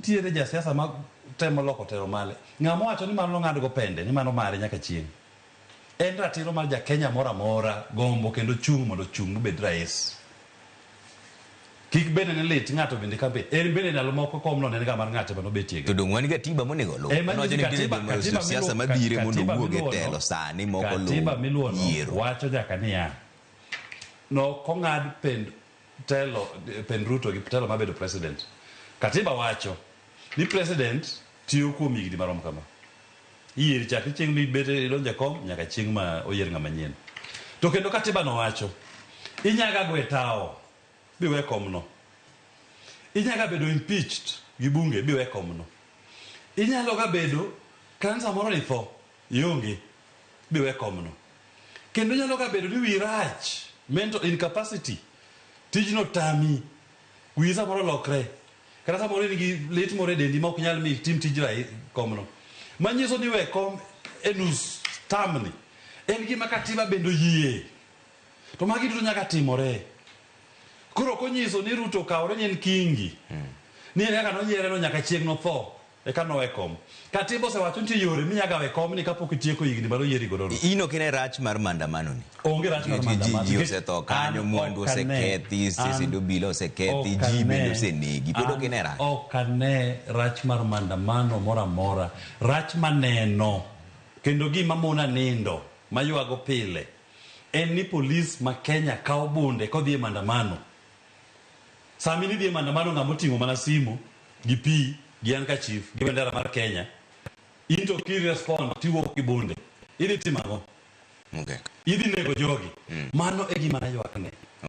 nitiere jasiasa ma temo loko telo mare, ng'ama owacho ni mano nong'ad go pende ni mano mare nyaka chieng'. En ratiro mar ja Kenya moro amora gombo kendo chung' mondo ochung' mobed rais. Kik bende ni lit ng'ato bende kampen. En bende ndalo moko komno ne en ga mar ng'ate mane obetie To dong' wan gi katiba monego oluw. Ema Nowacho nyisi ni nitie katiba, joma katiba josiasa miluwo- mabiro mondo katiba owuog e miluwono- telo sani moko Katiba luw miluwono yiero. wacho nyaka niya, nokong'ad pend telo pend Ruto gi telo mabedo president. Katiba wacho ni president tiyo kuom higni marom kama. Iyieri chakre chieng' mibet idonjo e kom nyaka chieng' ma oyier ng'ama nyien. To kendo katiba no wacho, inyaga gwe tawo biwe komno. Inyaga bedo impeached gi bunge biwe komno. Inyalo ga bedo kata samoro ni tho ionge biwe komno. Kendo nyalo ga bedo ni wiyi rach, mental incapacity, tijno tami, wiyi samoro lokre, kata samoro in gi lit moro e dendi ma ok nyal mi itim tij rai komno. Manyiso ni we kom e nus term ni en gima katiba bende oyie. To magi duto nyaka timore. Koro ok onyiso ni Ruto okawore ni en kingi. Ni en kaka noyiere no nyaka chieng' notho eka nowe kom. Katiba osewacho nitie yore minyaga we kom ni kapok itieko higni mane oyieri godo no. In ok ine rach mar maandamano ni? Onge rach mar Ji- ji- maandamano. Ji osetho kanyo, An mwandu ok ane- osekethi, stesend an obila osekethi, ok ji bende ane- osenegi. Pod ok an ine rach? Ok ane rach mar maandamano moro amora. Rach maneno kendo gima mona nindo maywago pile en ni polis ma Kenya kawo bunde kodhi e maandamano. Sama in idhi e maandamano ng'ama oting'o mana simu gi pi gi handkerchief gi bendera mar Kenya, in to ki respond tiwuok gi bunde. Idhi timo ang'o? Okay. Idhi nego jogi. Mano e gima naywakne.